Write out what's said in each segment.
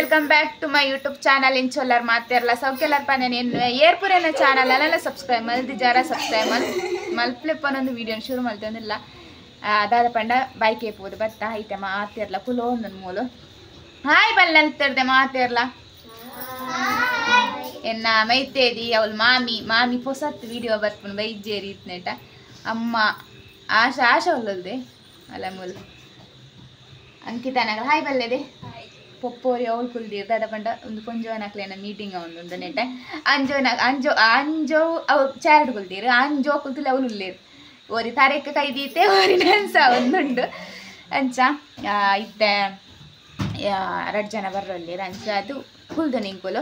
Welcome back to my YouTube channel ಇಂಚೊಲ್ಲರ್ ಮಾತೆರ್ಲ ಸೌಕ್ಯಲರ್ ಪಂದನೆ ಏರ್ಪುರೇನ channel ಅಲ್ಲ subscribe ಮಲ್ದಿಜಾರ subscribe ಮಲ್ಪ್ಲೆಪ್ಪನೊಂದು ವಿಡಿಯೋನ ಶುರು ಮಲ್ತೊಂದಿಲ್ಲ ದಾದ ಪಂಡ ಬೈಕ್ ಏಪೋದು ಬತ್ತಾ ಐತೆ ಮಾತೆರ್ಲ ಕುಲೋ ಒಂದೊಂದು ಮೂಲು ಹಾಯ್ ಬಲ್ಲಂತರ್ದೆ ಮಾತೆರ್ಲ ಎನ್ನ ಮೈತೇದಿ ಅವಳು ಮಾಮಿ ಮಾಮಿ ಪೊಸತ್ ವಿಡಿಯೋ ಬರ್ಪುನು ಬೈಜೇರಿ ಇತ್ನೇಟ ಅಮ್ಮ ಆಶಾ ಆಶಾ ಒಲ್ಲಲ್ದೆ ಅಲ್ಲ ಮೂಲು ಅಂಕಿತಾನಾಗ ಹಾಯ್ ಬಲ್ಲೆದೆ ಪೊಪ್ಪೋರಿ ಅವಳು ಕುಲ್ದಿರ್ ದಾದ ಪಂಡ ಒಂದು ಪೊಂಜೋನಕ್ಲೇನ ಮೀಟಿಂಗ್ ಉಂಡು ನೆಟ್ಟ ಅಂಜೋನ ಅಂಜೋ ಅಂಜೋ ಅವು ಚಾರಡ್ ಕುಲ್ದೀರು ಅಂಜೋ ಕುಲ್ತಿಲ್ಲ ಅವಳು ಉಲ್ಲೇರು ಓರಿ ತಾರೆಕ್ಕ ಕೈದೀತೆ ಓರಿ ನನ್ಸ ಒಂದುಂಡು ಅಂಚ ಇತ್ತೆ ಎರಡು ಜನ ಬರ್ರೊಲ್ಲೇರು ಅಂಚ ಅದು ಕುಲ್ದು ನಿಂಕುಲು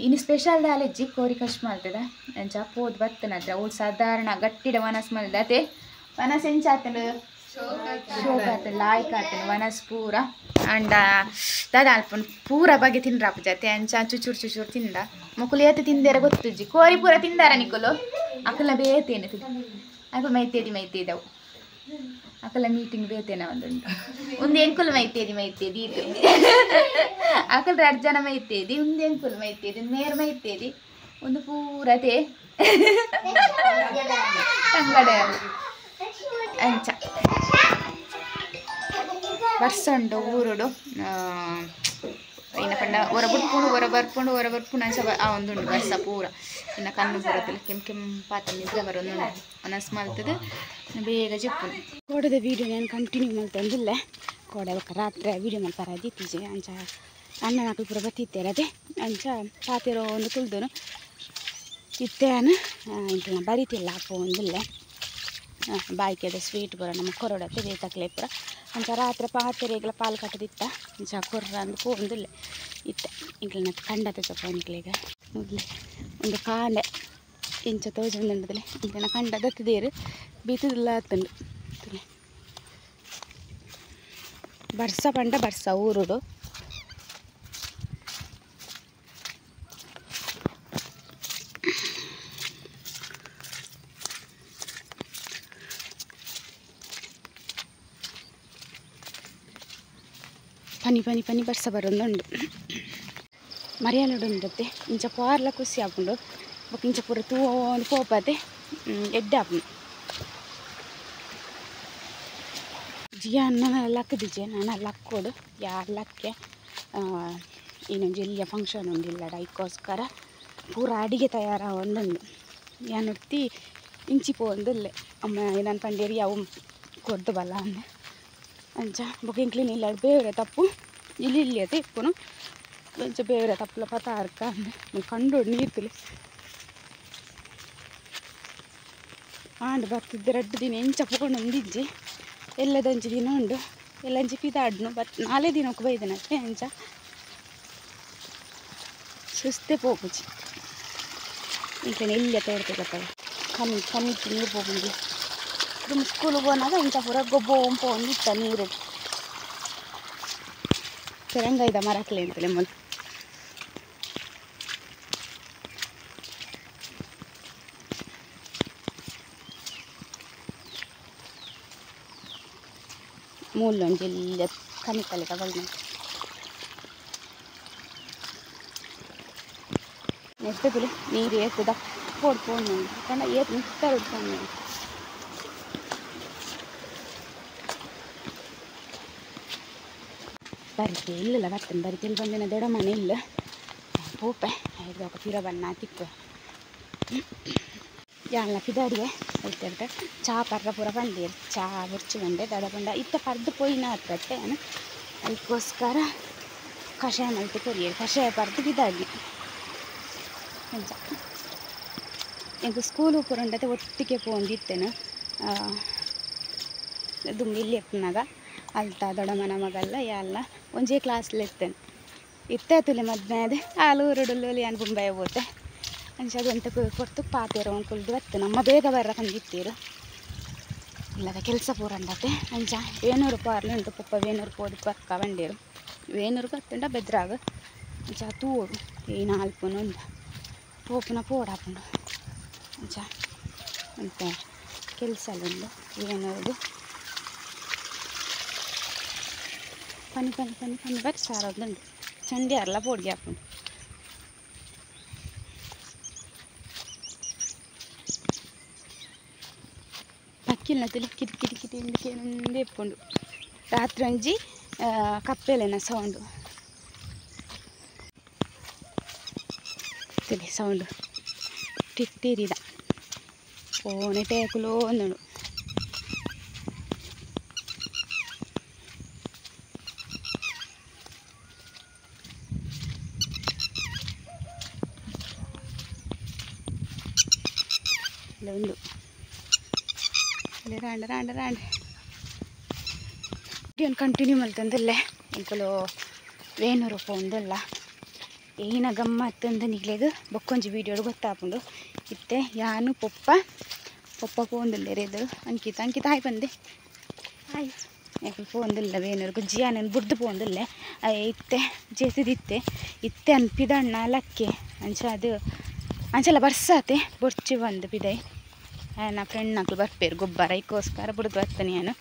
ಇನ್ನು ಸ್ಪೆಷಲ್ ದಾಲೆಜ್ಜಿ ಕೋರಿ ಕಶ್ ಮಲ್ತದ ಅಂಚ ಪೋದು ಬತ್ತನತ್ರ ಅವಳು ಸಾಧಾರಣ ಗಟ್ಟಿಡ ವನಸ್ ಮಲ್ದತೆ ವನಸ್ ಎಂಚಾತನು ಶೋಕಾತನು ಲಾಯ್ಕ್ ಆತನು ವನಸ್ ಪೂರ ಅಂಡ ದಾದ ಅಲ್ಪನ್ ಪೂರ ಬಗ್ಗೆ ತಿಂದ್ರಾಪ ಜಾತೆ ಅಂಚ ಚುಚುರು ಚುಚುರು ತಿಂದ ಮೊಕುಲು ಏತ ತಿಂದೇರ ಗೊತ್ತುಜ್ಜಿ ಕೋರಿ ಪೂರ ತಿಂದಾರ ನಿಕುಲು ಅಕಲ ಬೇತೇನೆ ಅಕಲ್ ಮೈತೇದಿ ಮೈತೇದವು ಅಕಲ ಮೀಟಿಂಗ್ ಬೇತೇನ ಒಂದುಂಟು ಒಂದು ಎಂಕುಲು ಮೈತೇದಿ ಮೈತೇದಿ ಇದು ಅಕಲ್ ಎರಡು ಜನ ಮೈತೇದಿ ಒಂದು ಎಂಕುಲು ಮೈತೇದಿ ಮೇರ್ ಮೈತೇದಿ ಒಂದು ಪೂರತೆ ತಂಗಡೆ ಅಂಚ ಬರ್ಸಂಡು ಊರುಡು ಇನ್ನ ಪಂಡ ಹೊರ ಬುಟ್ಪುಂಡು ಹೊರ ಬರ್ಪುಂಡು ಹೊರ ಬರ್ಪುಂಡು ಅಂಚ ಆ ಒಂದುಂಡು ಬರ್ಸ ಪೂರ ಇನ್ನು ಕಣ್ಣು ಪೂರ ಕೆಂಪು ಕೆಂಪಾತ ನಿದ್ರೆ ಬರೋದುಂಡು ಒನಸ್ ಮಲ್ತದೆ ಬೇಗ ಜಪ್ಪುನು ಕೋಡದ ವೀಡಿಯೋ ನಾನು ಕಂಟಿನ್ಯೂ ಮಲ್ತೊಂದಿಲ್ಲ ಕೋಡೆ ಬೊಕ್ಕ ರಾತ್ರಿ ವೀಡಿಯೋ ಮಲ್ಪರ ದೀತಿಜೆ ಅಂಚ ಅಣ್ಣನ ಅಕುಲು ಪೂರ ಬತ್ತಿತ್ತೇರದೆ ಅಂಚ ಪಾತೆರೋ ಒಂದು ಕುಲ್ದನು ಇತ್ತೇನು ಇಂಕ್ಲೆನ ಬರಿತಿಲ್ಲ ಅಪ್ಪು ಒಂದಿಲ್ಲ ಬಾಯ್ಕೆದ ಸ್ವೀಟ್ ಪೂರ ನಮ್ಮ ಕೊರಡತ್ತೆ ಬೇತಕ್ಲೆ ಪೂರ ಅಂಚ ರಾತ್ರಿ ಪಾತೆರೆಗ್ಲ ಪಾಲ್ ಕಟ್ಟದಿತ್ತ ಅಂಚ ಕೊರ್ರ ಅಂದ್ ಪೋಂದಿಲ್ಲ ಇತ್ತೆ ಇಂಕ್ಲೆನ ಕಂಡತೆ ಚೊಪ್ಪ ಇಂಕ್ಲೆಗ ಮೊದಲು ಒಂದು ಕಾಂಡೆ ಇಂಚ ತೋಜೊಂದುಂಡದಲೆ ಇಂಕ್ಲೆನ ಕಂಡ ದತ್ತದೇರು ಬೀತದಿಲ್ಲ ಆತುಂಡು ಬರ್ಸ ಪಂಡ ಬರ್ಸ ಊರುಡು ಪನಿ ಪನಿ ಪನಿ ಬರ್ಸ ಬರೋದುಂಡು ಮರಿಯಲುಂಡತ್ತೆ ಇಂಚ ಪಾರ್ಲ ಖುಷಿ ಆಪುಂಡು ಬೊಕ್ಕ ಇಂಚ ಪೂರ ತೂವೊಂದು ಪೋಪತೆ ಎಡ್ಡೆ ಆಪುಂಡು ಜಿಯಾ ನನ್ನ ಲಕ್ಕದಿಜೆ ನಾನು ಲಕ್ಕೋಡು ಯಾರು ಲಕ್ಕೆ ಇನ್ನೊಂದು ಎಲ್ಲಿಯ ಫಂಕ್ಷನ್ ಉಂಡಿಲ್ಲಡ ಐಕ್ಕೋಸ್ಕರ ಪೂರ ಅಡಿಗೆ ತಯಾರ ಒಂದುಂಡು ಯಾನುಡ್ತಿ ಇಂಚಿ ಪೋಂದಿಲ್ಲೆ ಅಮ್ಮ ನಾನು ಪಂಡೇರಿ ಅವು ಕೊಡ್ದು ಬಲ್ಲ ಅಂದೆ ಅಂಚ ಬೊಕ್ಕ ಇಂಕ್ಲಿನ ಇಲ್ಲ ಬೇರೆ ತಪ್ಪು ಇಲ್ಲಿ ಇಲ್ಲಿ ಅದೇ ಇಪ್ಪುನು ಅಂಚ ಬೇರೆ ತಪ್ಪುಲ ಪತಾರ್ಕ ಅಂದೆ ಕಂಡೋಡು ನೀರ್ತುಲಿ ಆಂಡ್ ಬತ್ತಿದ್ದೆ ರಡ್ಡು ದಿನ ಎಂಚ ಪೋಂಡೊಂದಿಜ್ಜಿ ಎಲ್ಲದಂಚಿ ದಿನ ಉಂಡು ಎಲ್ಲಂಚಿ ಪಿದಾಡ್ನು ಬತ್ ನಾಲೇ ದಿನಕ್ಕೆ ಬೈದನತ್ತೆ ಅಂಚ ಸುಸ್ತೆ ಪೋಪುಜಿ ಇಂಕ್ಲೆನ ಇಲ್ಲೇ ತೋಡ್ತಿರತ್ತವೆ ಕಮ್ಮಿ ಕಮ್ಮಿ ನೀರು ಪೋಪುಂಡು ಸ್ಕೂಲ್ ಹೋನಾಗ ಇಂಚ ಪೂರ ಗೊಬ್ಬ ಪೋಂದಿತ್ತ ನೀರು ತೆರಂಗ ಇದ ಮರಕ್ಲೆ ಅಂತಲೇ ಮೊದಲು ಮೂಲೊಂಜಿ ಇಲ್ಲ ಕಮ್ಮಿ ತಗೊಳ್ಳಿ ನೆಟ್ಟದಲ್ಲಿ ನೀರು ಏತದ ಪೋಡ್ಕೊಂಡು ಕಣ ಏತ್ ನಿಂತಾರ ಉಟ್ಕೊಂಡು ಬರಿಕೆ ಇಲ್ಲಲ್ಲ ಬರ್ತೇನೆ ಬರಿಕೆ ಇಲ್ಲಿ ಬಂದಿನ ದೊಡ್ಡ ಮನೆ ಇಲ್ಲ ಪೋಪೆ ಐದು ఒక ಪಿರ ಬಣ್ಣ ತಿಕ್ಕು ಯಾಲ ಪಿದಾಡಿಗೆ ಹೇಳ್ತಿರ್ತೆ ಚಾ ಪರ್ರ ಪೂರ ಬಂದಿರು ಚಾ ಬುರ್ಚಿ ಬಂದೆ ದಾದ ಬಂಡ ಇತ್ತ ಪರ್ದು ಪೋಯಿನ ಹತ್ತತ್ತೆ ಅದಕ್ಕೋಸ್ಕರ ಕಷಾಯ ಮಲ್ತು ಕೊರಿಯರು ಕಷಾಯ ಪರ್ದು ಪಿದಾಡಿ ಅಂಚ ಎಂಕ್ ಸ್ಕೂಲು ಪೂರ ಉಂಡತೆ ಒಟ್ಟಿಗೆ ಪೋಂದಿತ್ತೇನು ದುಂಬಿ ಇಲ್ಲಿ ಎಪ್ಪನಾಗ ಅಲ್ತ ದೊಡ್ಡಮ್ಮನ ಮಗಲ್ಲ ಯಾಲ್ಲ ಒಂಜೇ ಕ್ಲಾಸ್ಲಿ ಇತ್ತೇನೆ ಇತ್ತೆ ತುಲೆ ಮದ್ಮೆ ಅದೇ ಹಾಲು ಊರುಡುಲ್ಲೋಲಿ ಅನ್ ಬೊಂಬಾಯ ಪೋತೆ ಅಂಚ ಅದೊಂತ ಕೊಡ್ತು ಪಾತೇರು ಅಂಕುಲ್ದು ಬತ್ತು ನಮ್ಮ ಬೇಗ ಬರ್ರ ಕಂದಿತ್ತೀರು ಇಲ್ಲದ ಕೆಲಸ ಪೂರ ಅಂಡತೆ ಅಂಚ ವೇಣೂರು ಪಾರ್ಲು ಉಂಟು ಪಪ್ಪ ವೇಣೂರು ಪೋದು ಪಕ್ಕ ಬಂಡೇರು ವೇಣೂರು ಬತ್ತುಂಡ ಬೆದ್ರಾಗ ಅಂಚ ತೂಡು ಏನ ಅಲ್ಪುನ ಉಂಡ ಪೋಪುನ ಪೋಡಾಪುಂಡು ಅಂಚ ಅಂತ ಕೆಲಸ ಉಂಡು ವೇಣೂರುಡು ಪನಿ ಪನಿ ಪನಿ ಪನಿ ಬರ್ಸ ಆರೋದುಂಡು ಚಂಡಿ ಅರ್ಲ ಪೋಡಿಗೆ ಹಾಕೊಂಡು ಪಕ್ಕಿಲ್ನ ತುಲಿ ಕಿರಿ ಕಿರಿ ಕಿರಿ ಇಂದಕ್ಕೆ ಎಪ್ಪುಂಡು ರಾತ್ರಿ ಒಂಜಿ ಕಪ್ಪೆಲೆನ ಸೌಂಡು ತುಲಿ ಸೌಂಡು ಟಿಟ್ಟಿರಿದ ಓನೆ ಟೇಕುಲು ಒಂದುಂಡು ಉಂಡು ರಾಂಡ ರಾಂಡ ರಾಂಡ ಒಂದು ಕಂಟಿನ್ಯೂ ಮಲ್ತಂದಲ್ಲೇ ಎಂಕುಲು ವೇಣೂರು ಪೋಂದಲ್ಲ ಏನ ಗಮ್ಮತ್ತಂದು ನಿಗ್ಲೆಗ್ ಬೊಕ್ಕೊಂಜಿ ವೀಡಿಯೋಡು ಗೊತ್ತಾಪುಂಡು ಇತ್ತೆ ಯಾನು ಪೊಪ್ಪ ಪೊಪ್ಪ ಪೋಂದುಲ್ಲೇರು ಎದುರು ಅಂಕಿತ ಅಂಕಿತ ಹಾಯ್ ಬಂದೆ ಹಾಯ್ ಯಾಕೆ ಪೋಂದಿಲ್ಲ ವೇಣೂರ್ಗು ಜಿಯಾನ ಬುಡ್ದು ಪೋಂದಿಲ್ಲೆ ಇತ್ತೆ ಜೇಸಿದಿತ್ತೆ ಇತ್ತೆ ಅನ್ಪಿದಣ್ಣ ಲಕ್ಕೆ ಅಂಚ ಅದು ಅಂಚೆಲ್ಲ ಬರ್ಸಾತೆ ಬೊರ್ಚಿ ಬಂದು ಪಿದೈ ನನ್ನ ಫ್ರೆಂಡ್ ನಾಕು ಬರ್ಪೇರು ಗೊಬ್ಬರ ಐಕ್ಕೋಸ್ಕರ ಬುಡ್ದು ಬರ್ತಾನೆ ನಾನು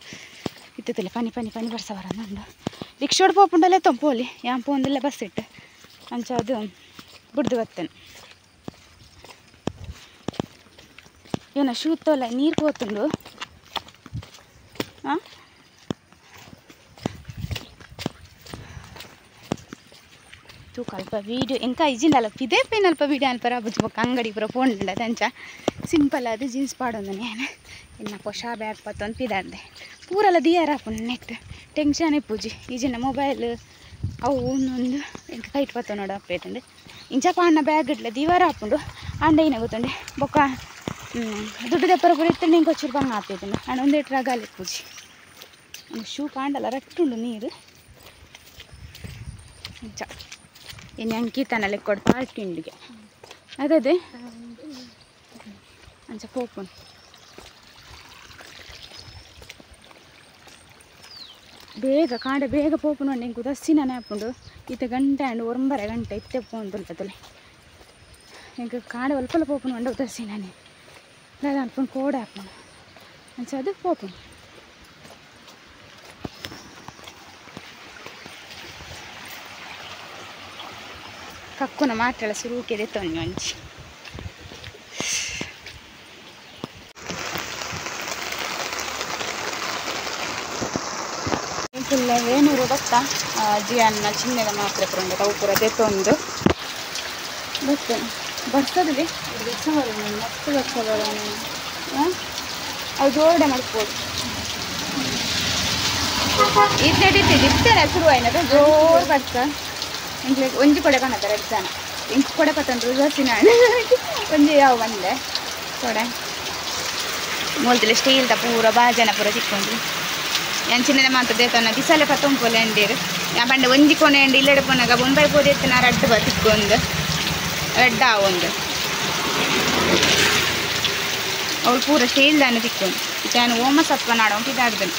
ಇತ್ತಲ್ಲ ಪನಿ ಪನಿ ಪನಿ ಬರ್ಸ ಬರೋದು ರಿಕ್ಷೋಡ್ ಪೋಪುಂಡಲ್ಲೇ ತೊಂಪೋಲಿ ಯಾನ್ ಪೋಂದಿಲ್ಲ ಬಸ್ ಇಟ್ಟು ಅಂಚ ಅದು ಬುಡ್ದು ಬರ್ತಾನೆ ಇವನ ಶೂ ತೋಲ ನೀರು ಕೋತುಂಡು ಹಾಂ ತೂಕ ಅಲ್ಪ ವೀಡಿಯೋ ಎಂಕ ಇಜಿಂದ ಅಲ್ಪ ಇದೇ ಪೇನ್ ಅಲ್ಪ ವೀಡಿಯೋ ಅನ್ಪರ ಬುಜ್ಜು ಬೊಕ್ಕ ಅಂಗಡಿ ಪೂರ ಫೋನ್ ಉಂಡದ ಅಂಚ ಸಿಂಪಲ್ ಅದು ಜೀನ್ಸ್ ಪಾಡೊಂದು ನಾನು ಇನ್ನು ಪೊಷ ಬ್ಯಾಗ್ ಪತ್ತೊಂದು ಪಿದಾರ್ದೆ ಪೂರೆಲ್ಲ ದಿಯಾರ ಹಾಪುಂಡು ನೆಟ್ ಟೆನ್ಷನ್ ಇಪ್ಪುಜಿ ಈಜಿನ ಮೊಬೈಲ್ ಅವು ಒಂದೊಂದು ಎಂಕ ಕೈಟ್ ಪತ್ತ ನೋಡು ಅಪ್ಪೇತಂಡು ಇಂಚ ಪಾಂಡ ಬ್ಯಾಗ್ ಇಡ್ಲ ದಿವಾರ ಹಾಪುಂಡು ಅಂಡ ಏನ ಗೊತ್ತುಂಡೆ ಬೊಕ್ಕ ದುಡ್ಡು ದೆಪ್ಪರ ಪೂರ ಇತ್ತಂಡು ಇಂಕ ಒಂಚೂರು ಬಂಗ ಆಪೇತಂಡು ಅಂಡ ಒಂದೇ ರಗಾಲಿ ಇಪ್ಪುಜಿ ಶೂ ಪಾಂಡಲ್ಲ ರಟ್ಟುಂಡು ನೀರು ಇಂಚ ಇನ್ನು ಅಂಕಿತನ ಲೆಕ್ಕೊಡು ಪಾರ್ಟಿ ಉಂಡಿಗೆ ಅದೇ ಅಂಚ ಪೋಪುಂಡು ಬೇಗ ಕಾಂಡ ಬೇಗ ಪೋಪುಂಡು ಅಂಡ ಇಂಕು ದಸ್ಸಿನ ಹಾಪುಂಡು ಇತ್ತೆ ಗಂಟೆ ಅಂಡು ಒಂಬರೆ ಗಂಟೆ ಇತ್ತೆ ಪೋಂದುಲ್ಲದಲೆ ಇಂಕ ಕಾಂಡ ಒಲ್ಪಲ ಪೋಪುಂಡು ಅಂಡ ಉದಸ್ಸಿನಾನೆ ದಾದ ಅನ್ಪುಂಡು ಕೋಡೆ ಹಾಪುಂಡು ಅಂಚ ಅದು ಪೋಪುಂಡು ಕಕ್ಕುನ ಮಾತ್ರೆಲ್ಲ ಸುರುಕೆ ತೊಂಜಿ ಒಂಜಿ ಫುಲ್ಲ ವೇಣೂರು ಬತ್ತ ಜಿಯನ್ನ ಚಿನ್ನದ ಮಾತ್ರೆ ಪುರಂಡ ಅವು ಪೂರ ದೆತ್ತೊಂದು ಬರ್ತೇನೆ ಬರ್ತದೆ ಮಸ್ತ್ ಬರ್ಸ ಬರೋಣ ಹಾಂ ಅವು ಜೋಡೆ ಮಾಡ್ಬೋದು ಇದು ನಡೀತಿದ್ದು ಇತ್ತೇನೆ ಶುರು ಆಯ್ನದ ಜೋರು ಬರ್ತ ಇಂಕ್ ಒಂಜಿ ಕೊಡೆ ಕಾಣತ್ತ ರಡ್ಡು ಜನ ಇಂಕ್ ಕೊಡೆ ಪತ್ತಂಡ್ರು ಜಾಸ್ತಿ ನಾನು ಒಂಜಿ ಯಾವ ಬಂದೆ ಕೊಡೆ ಮೂಲ್ತಿಲ್ಲ ಸ್ಟೀಲ್ದ ಪೂರ ಬಾಜನ ಪೂರ ತಿಕ್ಕೊಂಡು ಯಾನ್ ಚಿನ್ನದ ಮಾತ್ರ ದೇತನ ದಿಸಾಲೆ ಪತ್ತೊಂಪೊಲೆ ಅಂಡೀರು ಯಾ ಪಂಡ ಒಂಜಿ ಕೊನೆ ಅಂಡಿ ಇಲ್ಲೆಡೆ ಪೋನಾಗ ಬೊಂಬೈ ಪೋದೆತ್ತನ ರಡ್ಡು ಬ ತಿಕ್ಕೊಂದು ರಡ್ಡ ಆವೊಂದು ಅವಳು ಪೂರ ಸ್ಟೀಲ್ದಾನೆ ತಿಕ್ಕೊಂಡು ನಾನು ಓಮ ಸತ್ವ ನಾಡೋಂಗೆ ಇದಾಡ್ದನು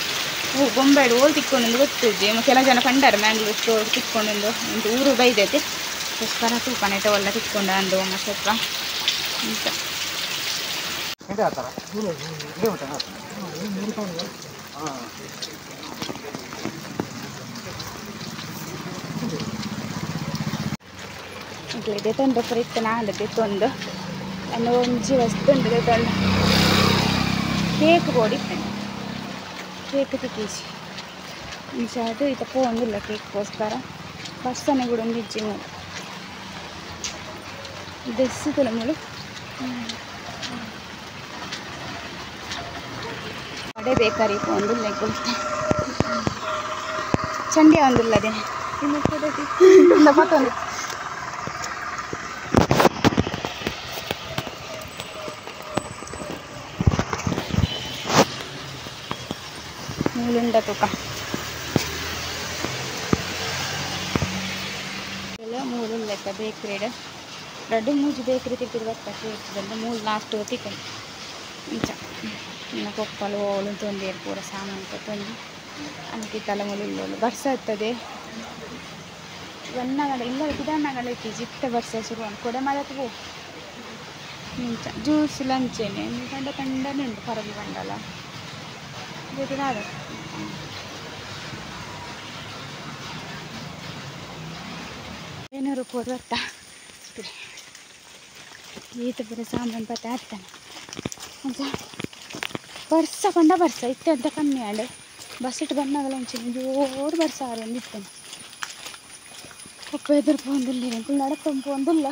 ಹೂ ಬೊಂಬೈಡ್ ಓಲ್ ತಿಕ್ಕೊಂಡು ಗೊತ್ತಿದ್ದೆ ಕೆಲ ಜನ ಪಂಡಾರ ಮ್ಯಾಂಗ್ಳೂರ್ ಸ್ಟೋರ್ ತಿಕ್ಕೊಂಡು ಒಂದು ಊರು ಬೈದೈತೆ ಪುಷ್ಕರ ತೂಪನ ಒಲ್ಲ ತಿಕ್ಕೊಂಡ ಅಂದು ಓಮ ಸತ್ವ ಅಂತ ದೆತೊಂದು ಪೂರ ಇತ್ತು ನಾನು ದೆತ್ತೊಂದು ಅನ್ನು ಒಂಜಿ ವಸ್ತು ಉಂಟು ದೆತೊಂಡು ಕೇಕ್ ಬೋಡಿತ್ತೇನೆ ಕೇಕ್ ತಿಕ್ಕೀಜಿ ಇಂಚ ಅದು ಈತ ಪೋಂದಿಲ್ಲ ಕೇಕ್ಗೋಸ್ಕರ ಬಸ್ಸನೆ ಕೂಡ ಒಂದು ಇಜ್ಜಿ ಮೂಲು ದೆಸ್ಸುತ್ತಲ್ಲ ಮೂಲು ಅಡೆ ಬೇಕರಿ ಪೋಂದಿಲ್ಲ ಕುಲ್ತೆ ಚಂಡಿ ಒಂದಿಲ್ಲ ಅದೇ ಮತ್ತೊಂದು ಮೂಲುಂಡ ತೂಕ ಎಲ್ಲ ಮೂರು ಲೆಕ್ಕ ಬೇಕ್ರಿಡ್ ರಡ್ಡು ಮೂಜಿ ಬೇಕ್ರಿ ತಿಕ್ಕಿದ್ ಬತ್ತ ಕೇಕ್ ಬಂದು ಮೂಲು ಲಾಸ್ಟ್ ತಿಕ್ಕೊಂಡು ಇಂಚ ಇನ್ನು ಕೊಪ್ಪಲು ಓಲು ತೊಂದೇರು ಪೂರ ಸಾಮಾನು ತೊಂದು ಅಂಕಿತಲ ಮುಲು ಬರ್ಸ ಇರ್ತದೆ ಒನ್ನಗಡ ಇಲ್ಲ ಗಿಡನಗಡ ಇತ್ತೀಚೆ ಇತ್ತೆ ಬರ್ಸ ಶುರು ಕೊಡೆ ಮಳೆ ಪೋ ಇಂಚ ಜ್ಯೂಸ್ ಲಂಚೇನೆ ಕಂಡ ಕಂಡನೆ ಉಂಟು ಪರಬಿ ಬಂಡಲ ಬೇರೆ ಏನಾರು ಪೋದು ಬರ್ತಾ ಈತ ಪೂರ ಸಾಮಾನು ಪತ್ತ ಆಗ್ತಾನೆ ಅಂಚ ಬರ್ಸ ಪಂಡ ಬರ್ಸ ಇತ್ತೆ ಅಂತ ಕಮ್ಮಿ ಆಂಡ್ ಬಸ್ ಇಟ್ಟು ಬಂದಾಗಲ ಒಂಚೂರು ಜೋರು ಬರ್ಸ ಆರು ಇತ್ತೇನೆ ಪಪ್ಪ ಎದುರು ಪೋಂದಿಲ್ಲ ಎಂಕುಲು ನಡಕೊಂಡ್ ಪೋಂದಿಲ್ಲ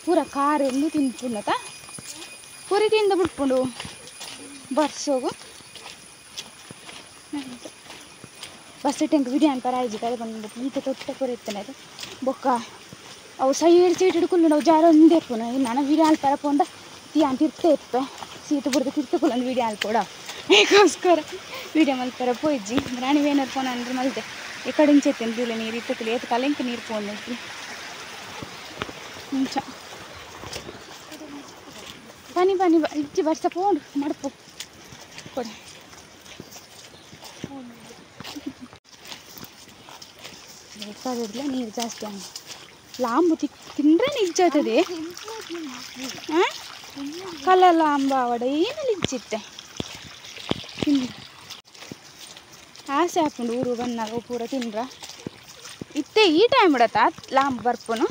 ಪೂರ ಕಾರ್ ಒಂದು ತಿನ್ಪುಂಡತ ಪೂರಿ ತಿಂದು ಬಿಟ್ಕೊಂಡು ಬರ್ಸೋಗು ಬಸ್ ಟೆಂಕ್ ವಿಡಿಯೋ ಅನ್ಪರ ಆಯ್ಜಿ ಕಡೆ ಬಂದ್ಬಿಟ್ಟು ಈತ ತೊಟ್ಟ ಪೂರ ಇತ್ತನೆ ಅದು ಬೊಕ್ಕ ಅವು ಸೈಡ್ ಸೀಟ್ ಹಿಡ್ಕೊಂಡು ನಾವು ಜಾರೊಂದೇ ಇಪ್ಪುನ ನಾನು ವಿಡಿಯೋ ಅಲ್ಪರ ಪೋಂಡ ತೀ ತಿರ್ತೆ ಇಪ್ಪೆ ಸೀಟ್ ಬುಡ್ದು ತಿರ್ತೆ ಕುಲ್ಲೊಂದು ವಿಡಿಯೋ ಅಲ್ಪೋಡ ಏಕೋಸ್ಕರ ವಿಡಿಯೋ ಮಲ್ಪರ ಪೋಯಿಜ್ಜಿ ರಾಣಿ ವೇನರ್ ಫೋನ್ ಅಂದ್ರೆ ಮಲ್ತೆ ಈ ಕಡೆ ಇಂಚೆತ್ತೆ ನೀರು ಇತ್ತಲ್ಲ ಏತ್ ಕಲೆಂಕ್ ನೀರು ಪೋಂಡು ಮುಂಚ ಪನಿ ಪನಿ ಇಜ್ಜಿ ಬರ್ಸ ಪೋಂಡು ಮಡಪು ಕೊಡೆ ಬೇಕಾದಿರ್ಲ ನೀರು ಜಾಸ್ತಿ ಆಗ ಲಾಂಬು ತಿಂದ್ರೆ ನಿಜ್ಜಾತದೆ ಕಲ್ಲ ಲಾಂಬ ಅವಡ ಏನು ನಿಜ್ಜಿತ್ತೆ ತಿಂದು ಆಸೆ ಹಾಕೊಂಡು ಊರು ಬಂದಾಗ ಪೂರ ತಿಂದ್ರ ಇತ್ತೆ ಈ ಟೈಮ್ ಬಿಡತ್ತ ಲಾಂಬು ಬರ್ಪುನು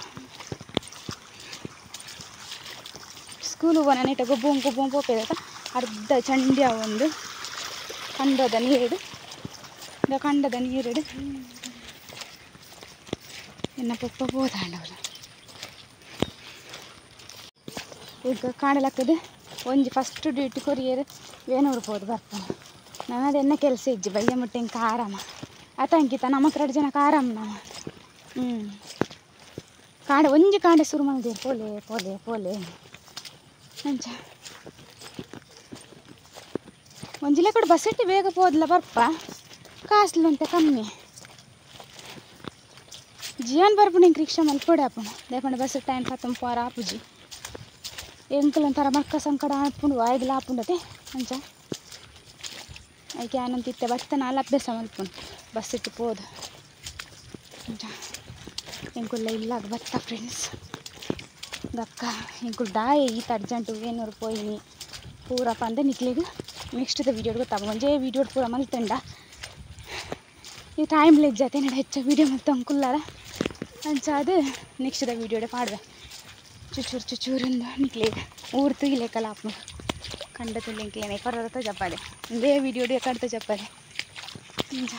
ಸ್ಕೂಲು ನೆಟ ಗೊಬ್ಬೊಂ ಗೊಬ್ಬೊಂ ಪೋಪೆದತ್ತ ಅರ್ಧ ಚಂಡಿ ಒಂದು ಕಂಡದ ನೀರು ಕಂಡದ ನೀರು ಎನ್ನ ಪಪ್ಪ ಪೋದಾಂಡವಲ್ಲ ಈಗ ಕಾಣಲಾಗ್ತದೆ ಒಂಜಿ ಫಸ್ಟ್ ಡ್ಯೂಟಿ ಕೊರಿಯರ್ ವೇನೂರು ಪೋದು ಬರ್ತಾನೆ ನಾನು ಅದೆನ್ನ ಕೆಲಸ ಇಜ್ಜಿ ಬಯ್ಯ ಮುಟ್ಟೆ ಇಂಕ ಆರಾಮ ಆತ ಅಂಕಿತ ನಮಕ್ ಎರಡು ಜನಕ್ಕೆ ಆರಾಮ ನಮ್ಮ ಹ್ಞೂ ಕಾಂಡೆ ಒಂಜಿ ಕಾಂಡೆ ಶುರು ಮಾಡಿದೆ ಪೋಲೆ ಪೋಲೆ ಪೋಲೆ ಅಂಚ ಒಂಜಿಲೆ ಕೂಡ ಬಸ್ ಇಟ್ಟು ಬೇಗ ಪೋದ್ಲ ಬರ್ಪ ಕಾಸ್ಲು ಅಂತ ಕಮ್ಮಿ ಜಿಯಾನ್ ಬರ್ಪುಣ ಇಂಕ್ ರಿಕ್ಷಾ ಮಲ್ಪೊಡೆ ಆಪುಂಡು ದಾಯೆಪಂಡ ಬಸ್ ಟೈಮ್ ಪತ್ತೊಂದು ಪೋರ ಆಪುಜಿ ಎಂಕುಲು ಒಂಥರ ಮಕ್ಕ ಸಂಕಡ ಆಪುಂಡು ವಾಯಿಗ್ಲ ಆಪುಂಡತೆ ಅಂಚ ಐಕೆ ಆನಂತ ಇತ್ತೆ ಬತ್ತ ನಾಲ್ ಅಭ್ಯಾಸ ಮಲ್ಪುಂಡು ಬಸ್ ಇಟ್ಟು ಪೋದು ಅಂಚ ಎಂಕುಲ್ಲ ಇಲ್ಲಾಗ ಬತ್ತ ಫ್ರೆಂಡ್ಸ್ ದಕ್ಕ ಎಂಕುಲು ದಾಯೆ ಈತ ಅರ್ಜೆಂಟು ವೇನೂರು ಪೋಯಿನಿ ಪೂರ ಪಂದೆ ನಿಕ್ಲೆಗ್ ನೆಕ್ಸ್ಟ್ ವೀಡಿಯೋ ಗೊತ್ತಾಗ ಒಂಜೇ ವೀಡಿಯೋ ಪೂರ ಮಲ್ತಂಡ ಈ ಟೈಮ್ ಲೆಜ್ಜಾತೆ ನಡ ಹೆಚ್ಚ ವೀಡಿಯೋ ಮಲ್ತ ಅಂಕುಲ್ಲಾರ ಅಂಚ ಅದು ನೆಕ್ಸ್ಟ್ ವೀಡಿಯೋಡೆ ಪಾಡ್ವೆ ಚುಚೂರು ಚುಚೂರಿಂದ ನಿಕ್ಲೆಗ್ ಊರು ತುಗಿಲೇಕಲ್ಲ ಆಪುಂಡು ಕಂಡ ತುಲಿಂಕ್ಲೇನೆ ಕೊರತ ಜಪ್ಪಾದೆ ಒಂದೇ ವೀಡಿಯೋ ಕಡ್ತ ಜಪ್ಪಾದೆ ಅಂಚ